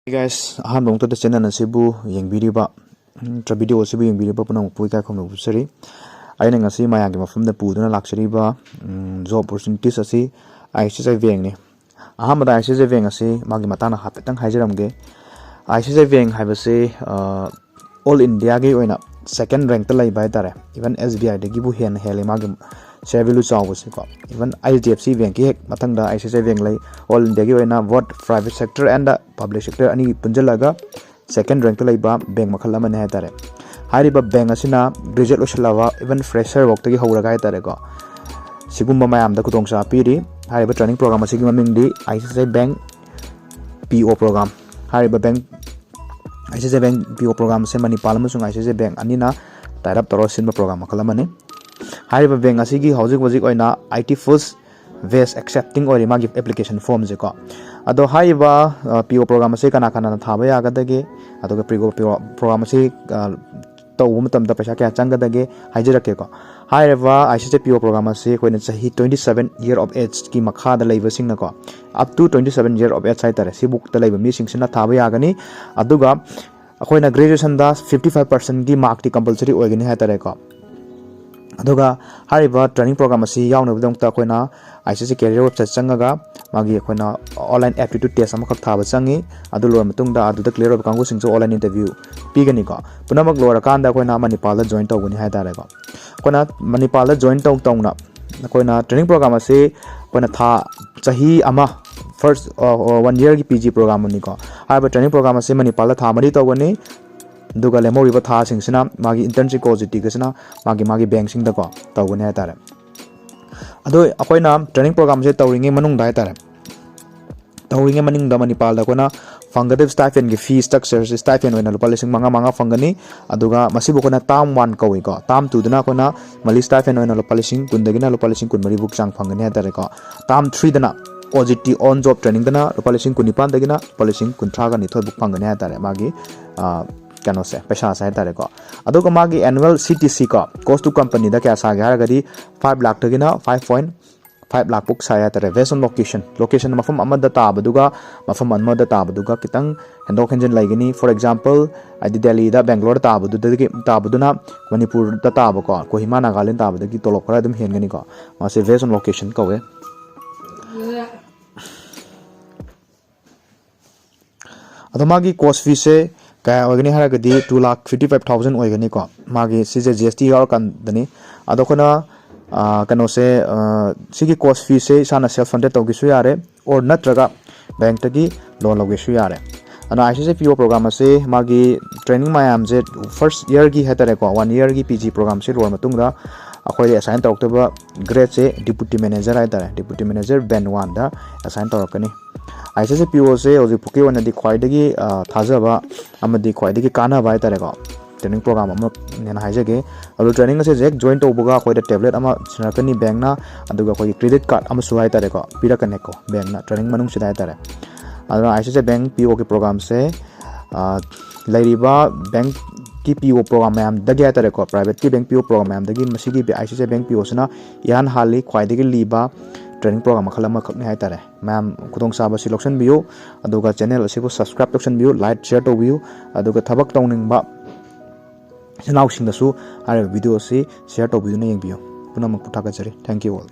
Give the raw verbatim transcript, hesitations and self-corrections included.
Hey guys, ꯑꯍꯥꯟꯕ ꯃꯛꯇꯗ channel ꯑꯁꯤꯕꯨ ꯌꯦꯡꯕꯤꯔꯤꯕ, ꯅꯠꯇ꯭ꯔ ꯚꯤꯗꯤꯑꯣ ꯑꯁꯤꯕꯨ ꯌꯦꯡꯕꯤꯔꯤꯕ ꯄꯨꯝꯅꯃꯛꯄꯨ ꯏꯀꯥꯏ ꯈꯨꯝꯅꯕ ꯎꯠꯆꯔꯤ꯫ ꯑꯩꯅ ꯉꯁꯤ ꯃꯌꯥꯝꯒꯤ ꯃꯐꯝꯗ ꯄꯨꯗꯨꯅ ꯂꯥꯛꯆꯔꯤꯕ ꯖꯣꯕ ꯑꯣꯄꯣꯔꯆꯨꯅꯤꯇꯤꯁ ꯑꯁꯤ I C I C I ꯕꯦꯡꯅꯤ꯫ ꯑꯍꯥꯟꯕꯗ I C I C I C I bank ꯑꯁꯤ ꯃꯥꯒꯤ ꯃꯇꯥꯡꯗ ꯍꯥꯏꯐꯦꯠꯇꯪ ꯍꯥꯏꯖꯔꯝꯒꯦ꯫ I C I C I C I bank ꯍꯥꯏꯕꯁꯤ ꯑꯣꯜ ꯏꯟꯗꯤꯌꯥꯒꯤ ꯑꯣꯏꯅ ꯁꯦꯀꯦꯟ ꯔꯦꯡꯛꯇ ꯂꯩꯕ ꯍꯥꯏꯇꯥꯔꯦ꯫ ꯏꯚꯟ ꯑꯦꯁ ꯕꯤ ꯑꯥꯏꯗꯒꯤꯕꯨ ꯍꯦꯟꯅ ꯍꯦꯜꯂꯤ ꯃꯥꯒꯤ ꯁꯤꯌꯥꯔ ꯚꯦꯂꯨ ꯆꯥꯎꯕꯁꯤꯀꯣ꯫ Even H D F C ꯕꯦꯡꯛꯀꯤ ꯍꯦꯛ ꯃꯊꯪꯗ I C I C I C I bank ꯂꯩ꯫ ꯑꯣꯜ ꯏꯟꯗꯤꯌꯥꯒꯤ ꯑꯣꯏꯅ both private sector and public sector ꯑꯅꯤ ꯄꯨꯟꯁꯤꯜꯂꯒ ꯁꯦꯀꯦꯟ ꯔꯦꯡꯛꯇ ꯂꯩꯕ ꯕꯦꯡꯛ ꯃꯈꯜ ꯑꯃꯅꯤ ꯍꯥꯏꯇꯥꯔꯦ꯫ ꯍꯥꯏꯔꯤꯕ ꯕꯦꯡꯛ ꯑꯁꯤꯅ ꯒ꯭ꯔꯦꯖꯨꯑꯦꯠ ꯂꯣꯏꯁꯤꯜꯂꯕ, ꯏꯚꯟ ꯐ꯭ꯔꯦꯁꯔ ꯐꯥꯎꯗꯒꯤ ꯍꯧꯔꯒ ꯍꯥꯏꯇꯥꯔꯦꯀꯣ, ꯁꯤꯒꯨꯝꯕ ꯃꯌꯥꯝꯗ ꯈꯨꯗꯣꯡꯆꯥꯕ ꯄꯤꯔꯤ꯫ ꯍꯥꯏꯔꯤꯕ ꯇ꯭ꯔꯦꯅꯤꯡ ꯄ꯭ꯔꯣꯒ꯭ꯔꯥꯝ ꯑꯁꯤꯒꯤ ꯃꯃꯤꯡꯗꯤ I C I C I bank ꯄꯤ ꯑꯣ ꯄ꯭ꯔꯣꯒ꯭ꯔꯥꯝ꯫ ꯍꯥꯏꯔꯤꯕ bank, I C I C I bank ꯄꯤ ꯑꯣ ꯄ꯭ꯔꯣꯒ꯭ꯔꯥꯝ ꯑꯁꯤ ꯃꯅꯤꯄꯥꯜ ꯑꯃꯁꯨꯡ I C I C I bank ꯑꯅꯤꯅ ꯇꯥꯏ ꯑꯞ ꯇꯧꯔꯒ ꯁꯤꯟꯕ ꯄ꯭ꯔꯣꯒ꯭ꯔꯥꯝ ꯃꯈꯜ ꯑꯃꯅꯤ꯫ ꯍꯥꯏꯔꯤꯕ ꯕꯦꯡꯛ ꯑꯁꯤꯒꯤ ꯍꯧꯖꯤꯛ ꯍꯧꯖꯤꯛ ꯑꯣꯏꯅ ꯑꯥꯏ ꯇꯤ ꯐꯨꯜ ꯕꯦꯁ ꯑꯦꯛꯁꯦꯞꯇꯤꯡ ꯑꯣꯏꯔꯤ ꯃꯥꯒꯤ ꯑꯦꯄ꯭ꯂꯤꯀꯦꯁꯟ ꯐꯣꯝꯁꯦꯀꯣ꯫ ꯑꯗꯣ ꯍꯥꯏꯔꯤꯕ ꯄꯤ ꯑꯣ ꯄ꯭ꯔꯣꯒ꯭ꯔꯥꯝ ꯑꯁꯤ ꯀꯅꯥ ꯀꯅꯥꯅ ꯊꯥꯕ ꯌꯥꯒꯗꯒꯦ, ꯑꯗꯨꯒ ꯄ꯭ꯔꯤ ꯄ꯭ꯔꯣꯒ꯭ꯔꯥꯝ ꯑꯁꯤ ꯇꯧꯕ ꯃꯇꯝꯗ ꯄꯩꯁꯥ ꯀꯌꯥ ꯆꯪꯒꯗꯒꯦ ꯍꯥꯏꯖꯔꯛꯀꯦꯀꯣ꯫ ꯍꯥꯏꯔꯤꯕ I C I C I P ꯑꯣ ꯄ꯭ꯔꯣꯒ꯭ꯔꯥꯝ ꯑꯁꯤ ꯑꯩꯈꯣꯏꯅ ꯆꯍꯤ twenty seven year of age ꯀꯤ ꯃꯈꯥꯗ ꯂꯩꯕꯁꯤꯡꯅꯀꯣ, up to twenty seven year of age ꯍꯥꯏꯇꯥꯔꯦ, ꯁꯤꯕꯨꯛꯇ ꯂꯩꯕ ꯃꯤꯁꯤꯡꯁꯤꯅ ꯊꯥꯕ ꯌꯥꯒꯅꯤ꯫ ꯑꯗꯨꯒ ꯑꯩꯈꯣꯏꯅ ꯒ꯭ꯔꯦꯖꯨꯑꯦꯁꯟꯗ fifty five percent ꯒꯤ ꯃꯥꯔꯛꯇꯤ ꯀꯝꯄꯜꯁꯔꯤ ꯑꯣꯏꯒꯅꯤ ꯍꯥꯏꯇꯥꯔꯦꯀꯣ꯫ ꯑꯗꯨꯒ ꯍꯥꯏꯔꯤꯕ ꯇ꯭ꯔꯦꯅꯤꯡ ꯄ꯭ꯔꯣꯒ꯭ꯔꯥꯝ ꯑꯁꯤ ꯌꯥꯎꯅꯕꯒꯤꯗꯃꯛꯇ ꯑꯩꯈꯣꯏꯅ I C I C I career website ꯆꯪꯉꯒ ꯃꯥꯒꯤ ꯑꯩꯈꯣꯏꯅ ꯑꯣꯟꯂꯥꯏꯟ ꯑꯦꯞꯇꯤꯇ꯭ꯌꯨꯠ ꯇꯦꯁ ꯑꯃꯈꯛ ꯊꯥꯕ ꯆꯪꯉꯤ꯫ ꯑꯗꯨ ꯂꯣꯏꯔ ꯃꯇꯨꯡꯗ ꯑꯗꯨꯗ ꯀ꯭ꯂꯤꯌꯥꯔ ꯑꯣꯏꯕ ꯀꯥꯡꯕꯨꯁꯤꯡꯁꯨ ꯑꯣꯟꯂꯥꯏꯟ ꯏꯟꯇꯔꯚ꯭ꯌꯨ ꯄꯤꯒꯅꯤꯀꯣ꯫ ꯄꯨꯝꯅꯃꯛ ꯂꯣꯏꯔꯀꯥꯟꯗ ꯑꯩꯈꯣꯏꯅ ꯃꯅꯤꯄꯥꯜꯗ ꯖꯣꯏꯟ ꯇꯧꯒꯅꯤ ꯍꯥꯏꯇꯥꯔꯦꯀꯣ꯫ ꯑꯩꯈꯣꯏꯅ ꯃꯅꯤꯄꯥꯜꯗ ꯖꯣꯏꯟ ꯇꯧ ꯇꯧꯅ ꯑꯩꯈꯣꯏꯅ ꯇ꯭ꯔꯦꯅꯤꯡ ꯄ꯭ꯔꯣꯒ꯭ꯔꯥꯝ ꯑꯁꯤ ꯑꯩꯈꯣꯏꯅ ꯊꯥ, ꯆꯍꯤ ꯑꯃ, ꯐꯥꯔꯁ ꯋꯥꯟ ꯌꯔꯒꯤ ꯄꯤ ꯖꯤ ꯄ꯭ꯔꯣꯒ꯭ꯔꯥꯝ ꯑꯃꯅꯤꯀꯣ꯫ ꯍꯥꯏꯔꯤꯕ ꯇ꯭ꯔꯦꯅꯤꯡ ꯄ꯭ꯔꯣꯒ꯭ꯔꯥꯝ ꯑꯁꯤ ꯃꯅꯤꯄꯥꯜꯗ ꯊꯥ ꯃꯔꯤ ꯇꯧꯒꯅꯤ꯫ ꯑꯗꯨꯒ ꯂꯦꯝꯍꯧꯔꯤꯕ ꯊꯥꯁꯤꯡꯁꯤꯅ ꯃꯥꯒꯤ ꯏꯟꯇꯔꯟꯁꯤꯞꯀ ꯑꯣ ꯖꯤ ꯇꯤꯒꯁꯤꯅ ꯃꯥꯒꯤ ꯃꯥꯒꯤ ꯕꯦꯡꯛꯁꯤꯡꯗꯀꯣ ꯇꯧꯒꯅꯤ ꯍꯥꯏꯇꯥꯔꯦ꯫ ꯑꯗꯣ ꯑꯩꯈꯣꯏꯅ ꯇ꯭ꯔꯦꯅꯤꯡ ꯄ꯭ꯔꯣꯒ꯭ꯔꯥꯝꯁꯦ ꯇꯧꯔꯤꯉꯩ ꯃꯅꯨꯡꯗ ꯍꯥꯏꯇꯥꯔꯦ, ꯇꯧꯔꯤꯉꯩ ꯃꯅꯨꯡꯗ ꯃꯅꯤꯄꯥꯜꯗ ꯑꯩꯈꯣꯏꯅ ꯐꯪꯒꯗꯕ ꯁ꯭ꯇꯥꯏꯐꯦꯟꯒꯤ ꯐꯤ ꯁ꯭ꯇ꯭ꯔꯛꯆꯔꯁꯦ ꯁ꯭ꯇꯥꯏꯐꯦꯟ ꯑꯣꯏꯅ ꯂꯨꯄꯥ ꯂꯤꯁꯤꯡ ꯃꯉꯥ ꯃꯉꯥ ꯐꯪꯒꯅꯤ꯫ ꯑꯗꯨꯒ ꯃꯁꯤꯕꯨ ꯑꯩꯈꯣꯏꯅ ꯇꯥꯔꯝ ꯋꯥꯟ ꯀꯧꯏꯀꯣ꯫ ꯇꯥꯔꯝ ꯇꯨꯗꯅ ꯑꯩꯈꯣꯏꯅ ꯃꯟꯂꯤ ꯁ꯭ꯇꯥꯏꯐꯦꯟ ꯑꯣꯏꯅ ꯂꯨꯄꯥ ꯂꯤꯁꯤꯡ ꯀꯨꯟꯗꯒꯤꯅ ꯂꯨꯄꯥ ꯂꯤꯁꯤꯡ ꯀꯨꯟꯃꯔꯤꯐꯥꯎ ꯆꯥꯡ ꯐꯪꯒꯅꯤ ꯍꯥꯏꯇꯥꯔꯦꯀꯣ꯫ ꯇꯥꯔꯝ ꯊ꯭ꯔꯤꯗꯅ ꯑꯣ ꯖꯤ ꯇꯤ ꯑꯣꯟ ꯖꯣꯕ ꯇ꯭ꯔꯦꯅꯤꯡꯗꯅ ꯂꯨꯄꯥ ꯂꯤꯁꯤꯡ ꯀꯨꯟꯅꯤꯄꯥꯟꯗꯒꯤꯅ ꯂꯨꯄꯥ ꯂꯤꯁꯤꯡ ꯀꯨꯟꯊ꯭ꯔꯥꯒ ꯅꯤꯊꯣꯏꯐꯥꯎ ꯐꯪꯒꯅꯤ ꯍꯥꯏꯇꯥꯔꯦ, ꯃꯥꯒꯤ ꯑ, ꯀꯩꯅꯣꯁꯦ, ꯄꯩꯁꯥꯁꯦ ꯍꯥꯏꯇꯥꯔꯦꯀꯣ꯫ ꯑꯗꯨꯒ ꯃꯥꯒꯤ ꯑꯦꯅꯨꯋꯦꯜ ꯁꯤ ꯇꯤ ꯁꯤ ꯀꯣ, cost to company ꯗ ꯀꯌꯥ ꯁꯥꯒꯦ ꯍꯥꯏꯔꯒꯗꯤ five ꯂꯥꯛꯇꯒꯤꯅ five point ꯐꯥꯏꯚ ꯂꯥꯛ ꯄꯨꯛ ꯁꯥꯏ ꯍꯥꯏꯇꯥꯔꯦ, based on location. Location ꯃꯐꯝ ꯑꯃꯗ ꯇꯥꯕꯗꯨꯒ ꯃꯐꯝ ꯑꯃꯗ ꯇꯥꯕꯗꯨꯒ ꯈꯤꯇꯪ ꯍꯦꯟꯗꯣꯛ ꯍꯦꯟꯖꯤꯟ ꯂꯩꯒꯅꯤ. For example, ꯍꯥꯏꯗꯤ ꯗꯦꯜꯂꯤꯗ ꯕꯦꯡꯒ꯭ꯂꯣꯔ ꯇꯥꯕꯗꯨꯗꯒꯤ ꯇꯥꯕꯗꯨꯅ ꯃꯅꯤꯄꯨꯔꯗ ꯇꯥꯕꯀꯣ, ꯀꯣꯍꯤꯃꯥ ꯅꯥꯒꯥꯂꯦꯟ ꯇꯥꯕꯗꯒꯤ ꯇꯣꯂꯣꯞ ꯈꯔ ꯑꯗꯨꯝ ꯍꯦꯟꯒꯅꯤꯀꯣ꯫ ꯃꯥꯁꯦ based on location ꯀꯧꯋꯦ꯫ ꯑꯗꯣ ꯃꯥꯒꯤ course feeꯁꯦ ꯀꯌꯥ ꯑꯣꯏꯒꯅꯤ ꯍꯥꯏꯔꯒꯗꯤ two lakh fifty five thousand ꯑꯣꯏꯒꯅꯤꯀꯣ꯫ ꯃꯥꯒꯤ ꯁꯤꯁꯦ G S T ꯌꯥꯎꯔꯀꯥꯟꯗꯅꯤ꯫ ꯑꯗꯣ ꯑꯩꯈꯣꯏꯅ ꯀꯩꯅꯣꯁꯦ, ꯁꯤꯒꯤ course feeꯁꯦ ꯏꯁꯥꯅ self funded ꯇꯧꯒꯦꯁꯨ ꯌꯥꯔꯦ, or ꯅꯠꯇ꯭ꯔꯒ ꯕꯦꯡꯛꯇꯒꯤ ꯂꯣꯟ ꯂꯧꯒꯦꯁꯨ ꯌꯥꯔꯦ꯫ ꯑꯗꯣ I C S A P O program ꯑꯁꯤ ꯃꯥꯒꯤ training ꯃꯌꯥꯝꯁꯦ first yearꯒꯤ ꯍꯥꯏꯇꯥꯔꯦꯀꯣ, one yearꯒꯤ P G programꯁꯦ ꯂꯣꯏꯔ ꯃꯇꯨꯡꯗ ꯑꯩꯈꯣꯏꯗ assign ꯇꯧꯔꯛꯇꯣꯏꯕ gradeꯁꯦ deputy manager ꯍꯥꯏꯇꯥꯔꯦ, deputy manager band oneꯗ assign ꯇꯧꯔꯛꯀꯅꯤ꯫ I C S A P Oꯁꯦ ꯍꯧꯖꯤꯛꯐꯥꯎꯒꯤ ꯑꯣꯏꯅꯗꯤ ꯈ꯭ꯋꯥꯏꯗꯒꯤ ꯊꯥꯖꯕ ꯑꯃꯗꯤ ꯈ꯭ꯋꯥꯏꯗꯒꯤ ꯀꯥꯟꯅꯕ ꯍꯥꯏꯇꯥꯔꯦꯀꯣ, training program ꯑꯃꯅꯦꯅ ꯍꯥꯏꯖꯒꯦ꯫ ꯑꯗꯣ training ꯑꯁꯦ ꯍꯦꯛ join ꯇꯧꯕꯒ ꯑꯩꯈꯣꯏꯗ tablet ꯑꯃ ꯁꯤꯟꯅꯔꯛꯀꯅꯤ ꯕꯦꯡꯛꯅ, ꯑꯗꯨꯒ ꯑꯩꯈꯣꯏꯒꯤ credit card ꯑꯃꯁꯨ ꯍꯥꯏꯇꯥꯔꯦꯀꯣ, ꯄꯤꯔꯛꯀꯅꯤꯀꯣ ꯕꯦꯡꯛꯅ training ꯃꯅꯨꯡꯁꯤꯗ ꯍꯥꯏꯇꯥꯔꯦ꯫ ꯑꯗꯨꯅ I C S A Bank P Oꯒꯤ programꯁꯦ ꯂꯩꯔꯤꯕ ꯕꯦꯡꯛꯀꯤ P O program ꯃꯌꯥꯝꯗꯒꯤ ꯍꯥꯏꯇꯥꯔꯦꯀꯣ, privateꯀꯤ bank P O program ꯃꯌꯥꯝꯗꯒꯤ ꯃꯁꯤꯒꯤ I C S A Bank P Oꯁꯤꯅ ꯏꯍꯥꯟ ꯍꯥꯜꯂꯤ, ꯈ꯭ꯋꯥꯏꯗꯒꯤ ꯂꯤꯕ training program ꯃꯈꯜ ꯑꯃꯈꯛꯅꯤ ꯍꯥꯏꯇꯥꯔꯦ꯫ ꯃꯌꯥꯝ ꯈꯨꯗꯣꯡꯆꯥꯕꯁꯤ ꯂꯧꯁꯤꯟꯕꯤꯌꯨ, ꯑꯗꯨꯒ channel ꯑꯁꯤꯕꯨ subscribe ꯇꯧꯁꯤꯟꯕꯤꯌꯨ, like, share ꯇꯧꯕꯤꯌꯨ, ꯑꯗꯨꯒ ꯊꯕꯛ ꯇꯧꯅꯤꯡꯕ ꯏꯆꯤꯟ ꯏꯅꯥꯎꯁꯤꯡꯗꯁꯨ ꯍꯥꯏꯔꯤꯕ video ꯑꯁꯤ share ꯇꯧꯕꯤꯗꯨꯅ ꯌꯦꯡꯕꯤꯌꯨ꯫ ꯄꯨꯝꯅꯃꯛꯄꯨ ꯊꯥꯒꯠꯆꯔꯤ꯫ Thank you all.